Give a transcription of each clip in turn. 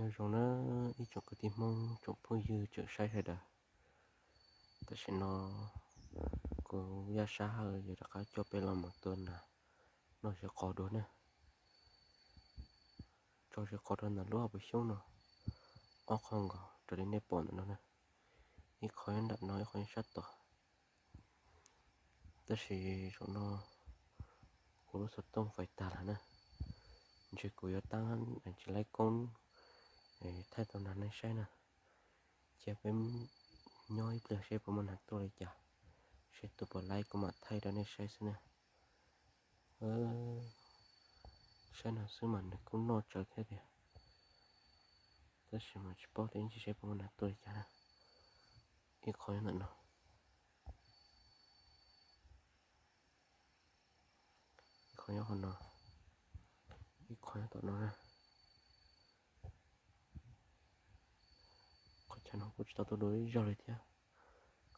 Nyob zoo na ib tsoom kwv tij Hmoob, tsoom phooj ywg tsoom saib sawv daws. Tam sim no kuv Yaj Sab Hawj yuav rov qab coj peb los mus tua nas noj zeb qos dua na. Tso zeb qos rau ntawm lub hauv paus xyoob no ob qho nkaus raws li nej pom ntawm no na. Ib qho nyob nram no, ib qho nyob sab tod. Tab sis zaum no kuv lub xov tooj fais tag lawm na, ntshe kuv yuav tab tsis laib koob thaij tau nas nej saib na. Cia peb nyob ib pliag seb puas muaj nas tuaj li cas, seb tus puas laib kuv mam thaij rau nej saib xwb na. Saib no xwb mas nws kuj noj tsawv thiab tiag, tab sis mas tsis paub tias ib ntsis seb puas muaj nas tuaj li cas na. Ib qho nyob ntawm no, ib qho nyob qhov no, ib qho nyob tom no na. Qhov chaw no kuj tsis tau tuaj dua ib zaug li thiab.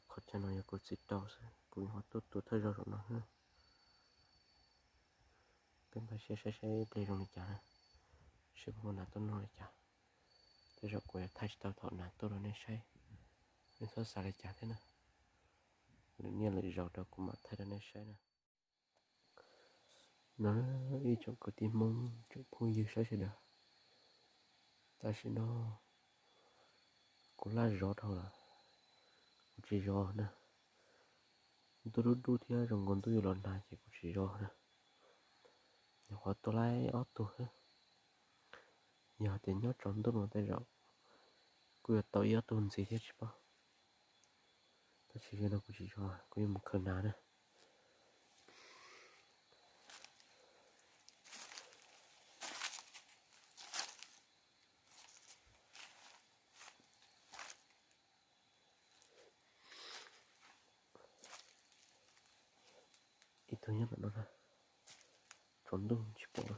Qhov chaw no yog kuv txiv rau xwb, kuv nyuam qhuav tuaj tua thawj zaug zaum no xwb. Peb npaj siab saib saib ib pliag zoo li cas na, seb puas muaj nas tuaj noj li cas. Tej zaum kuv yuav thaij tsis tau thaum nas tuaj rau nej saib, nej txhob xav li cas thiab na. Lwm niaj lwm zaus rau kuv mam thaij rau nej saib na. No ib tsoom kwv tij Hmoob, tsoom phooj ywg saib sawv daws, tam sim no kuv laj zov dhau lawm, kuv tsis zov na. Ntuj dub dub thiab zoo nkaus ntuj yuav los nag ces kuv tsis zov na. Nyuam qhuav tua laib ob tug xwb, yog tias nyob tsaus ntuj no tej zaum kuj yuav tau ib ob tug ntxiv thiab tsis paub. Tab sis zaum no kuv tsis zov, kuv yuav mus khaws nas na. Ib tug nyob tom no na, tsaus ntuj tsis pom.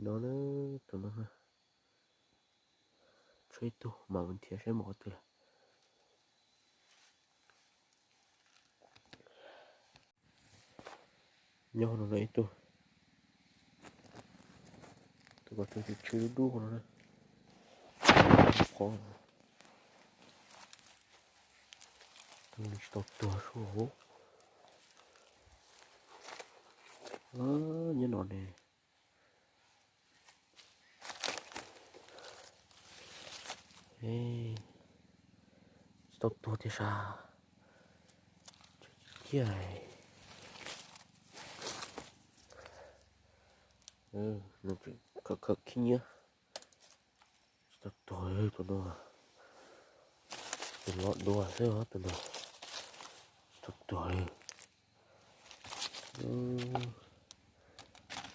No na, tus no na, tshuav ib tug mas mus nrhiav saib mus qhov twg lawm. Nyob no na ib tug, tus ko tus tshwm dub dub no na, qhov tsis tau tuag sub hauv. Nyob no ne. Tsis tau tuag tiag sas. Ciaj, khawm khawm khib nyiab. Tsis tau tuag li tus no, tus loj dua xwb os tus no. Tsis tau tuag li.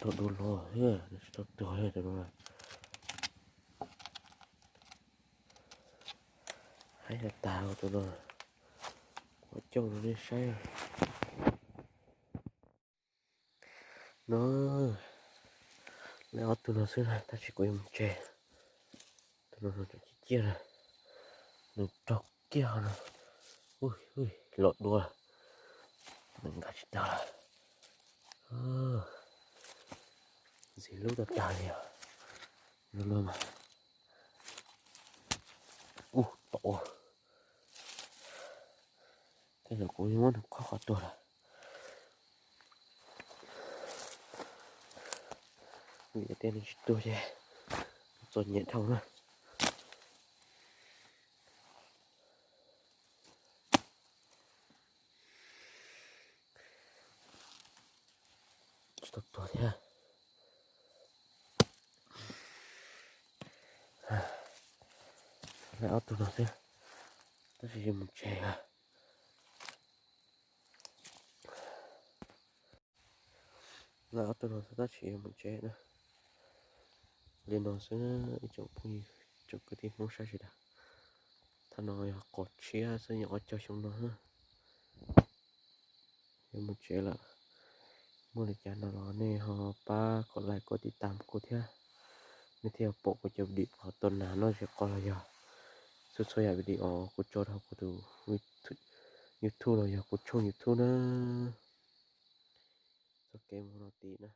Tau dua los thiab tsis tau tuag li tus no. Haib tag tag tus no, kuv coj rau nej saib. No, lawv ob tug no xwb na tab sis kuv yuav mus tsev. Tus no no tseem ciaj ciaj na, nws raug kiag no. Ui, los dua lawm, nws nkag tsis tau lawm. Ntxim hlub tag tag li os. No no mas, ub tom ua, tej zaum kuv muab nws khob qhov tuag lawm. Vim tias nws tsis tuag ces txom nyem dhau na. Tsis tau tuag thiab. Lawv ob tug no xwb, tab sis yuav mus tsev lawm. Lawv ob tug no xwb tab sis yuav mus tsev na. Li no xwb ib tsoom phooj ywg tsoom kwv tij Hmoob saib sawv daws. Thaj no yog qos tshiab xwb, nyuam qhuav cog xyoo no xwb. Yuav mus tsev lawm. Muaj li cas no los nej ho pab kom like kom tib tam kuv thiab, nej thiaj pom kuv cov video qhov tua nas noj zeb qos los yog txhua txhua yam video kuv tso rau kuv tus YouTube los yog kuv tshooj YouTube na. Txoj kev mus no tid na.